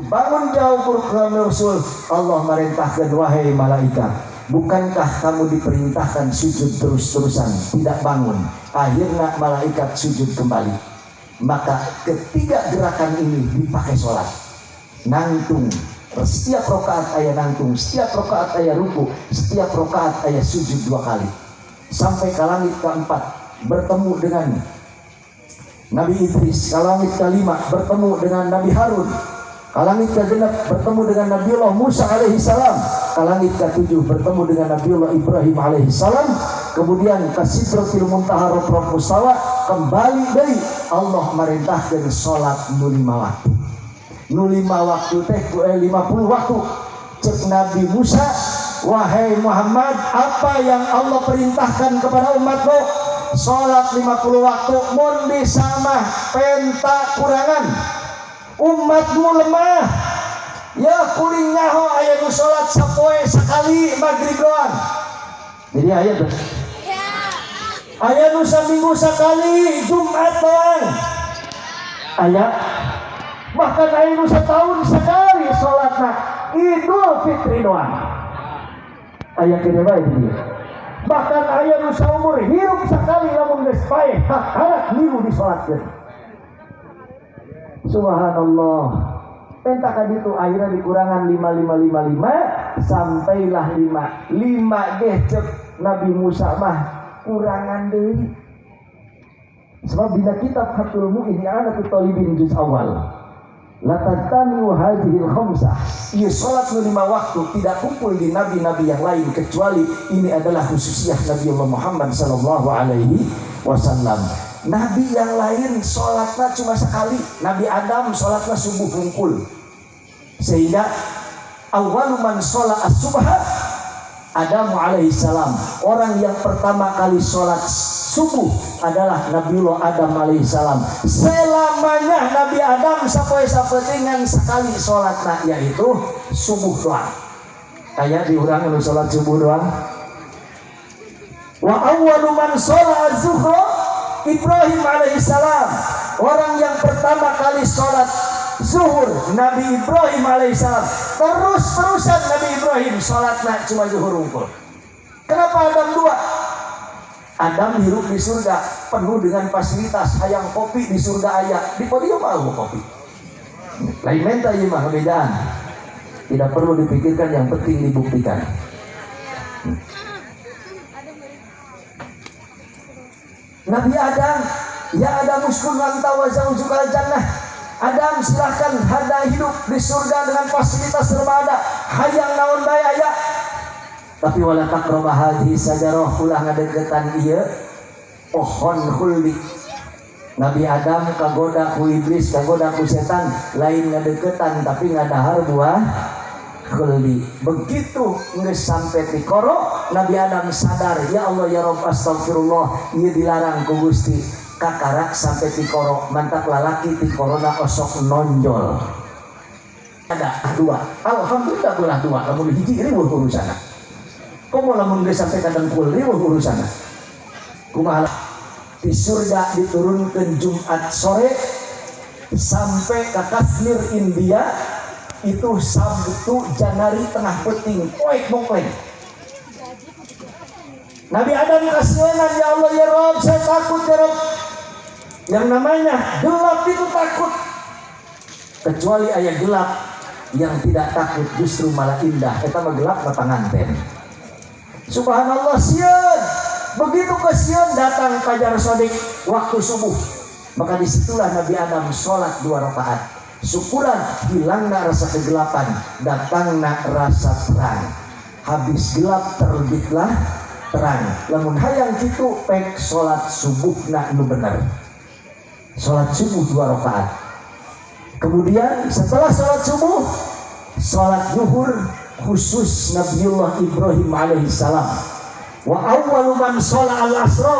Bangun jauh ke Rasul. Allah merintahkan, "Wahai malaikat, bukankah kamu diperintahkan sujud terus-terusan, tidak bangun?" Akhirnya malaikat sujud kembali. Maka ketiga gerakan ini dipakai sholat. Nangtung, setiap rokaat aya nangtung, setiap rokaat aya ruku, setiap rokaat aya sujud dua kali. Sampai ke langit keempat bertemu dengan Nabi Idris, ke langit kelima bertemu dengan Nabi Harun, ke langit ke-6 bertemu dengan Nabiullah Musa alaihi salam, ke langit ke-7 bertemu dengan Nabiullah Ibrahim alaihi salam, kemudian ke Sidratil Muntaha, Rob Mustawa, kembali dari Allah merintahkan sholat nu 5 waktu. Nu 5 waktu teh 50 waktu. Cek Nabi Musa, "Wahai Muhammad, apa yang Allah perintahkan kepada umatmu?" Salat 50 waktu, mun bisa mah penta kurangan, umatmu lemah. Ya, kuring nyaho aya nu salat sapoe sekali, maghrib doang. Jadi aya tuh aya nu saminggu sekali, Jumat doang aya. Bahkan aya nu setahun sekali salatna, Idul Fitri doang aya. Kene bae di dia. Bahkan aya nu saumur hirup sekali, lamun geus paeh kakarak milu disolatkeun. Subhanallah. Entah ka ditu akhirnya dikurangan 5 5 5 5, sampailah 5 5 ge cek Nabi Musa mah kurangan deui. Sebab dina kitab Fathul Mu'in I'anatul Talibin juz awal, la tajtami'u hadhil khamsah. Ieu salat nu 5 waktu tidak kumpul di nabi-nabi yang lain, kecuali ini adalah khususiyah Nabi Allah Muhammad sallallahu alaihi wasallam. Nabi yang lain salatnya cuma sekali. Nabi Adam salatnya subuh hungkul, sehingga awwalu man sholat as-subha Adam alaihi salam. Orang yang pertama kali sholat subuh adalah Nabiullah Adam alaihi salam. Selamanya Nabi Adam sampai sapetingan sekali sholatna, yaitu subuh doang. Kayak di urang nu sholat subuh doang. Wa awwalu man sholat az-zuhra Ibrahim alaihi salam. Orang yang pertama kali sholat zuhur Nabi Ibrahim alaihissalam. Terus-terusan Nabi Ibrahim sholatna cuma zuhur unggul. Kenapa Adam dua? Adam hirup di surga penuh dengan fasilitas, hayang kopi di surga aya, di podium mau kopi. Lain menta ieu mah bedaan. Tidak perlu dipikirkan, yang penting dibuktikan. Nabi Adam, ya Adam uskun anta wa zaujukal jannah. Adam, silahkan hada hidup di surga dengan fasilitas serba ada. Hayang naon bae aya. Tapi wala taqraba hadhihi sajarah, ulah ngadeukeutan ieu pohon khuldi. Nabi Adam kagoda ku iblis, kagoda ku setan, lain ngadeukeutan tapi ngadahar buah khuldi. Begitu geus sampai tikoro, Nabi Adam sadar, "Ya Allah, ya Rabb, astagfirullah, ieu dilarang ku Gusti." Kakarak sampai tikoro, mantak lalaki tikorona osok nonjol. Ada dua, alhamdulillah belah dua, lamun hiji riweuh urusanna. Komo lamun geus sampai ka dengkul, riweuh urusanna. Kumaha di surga diturunkan Jumat sore sampai ke Kashmir, India itu Sabtu Januari tengah peting, poek mongkleng. Nabi Adam kasihanan, "Ya Allah, ya Rob, saya takut ya Rob." Yang namanya gelap itu takut, kecuali ayat gelap yang tidak takut justru malah indah. Eta mah gelap mah panganten. Subhanallah, sieun. Begitu kesieun datang fajar sodik waktu subuh, maka disitulah Nabi Adam sholat dua rakaat syukuran, hilangna rasa kegelapan, datangna rasa terang. Habis gelap terbitlah terang. Lamun hayang kitu pek sholat subuhna nu bener, sholat subuh dua rakaat. Kemudian setelah sholat subuh, sholat zuhur khusus Nabiullah Ibrahim alaihi salam. Wa awwalu man sholat al asra.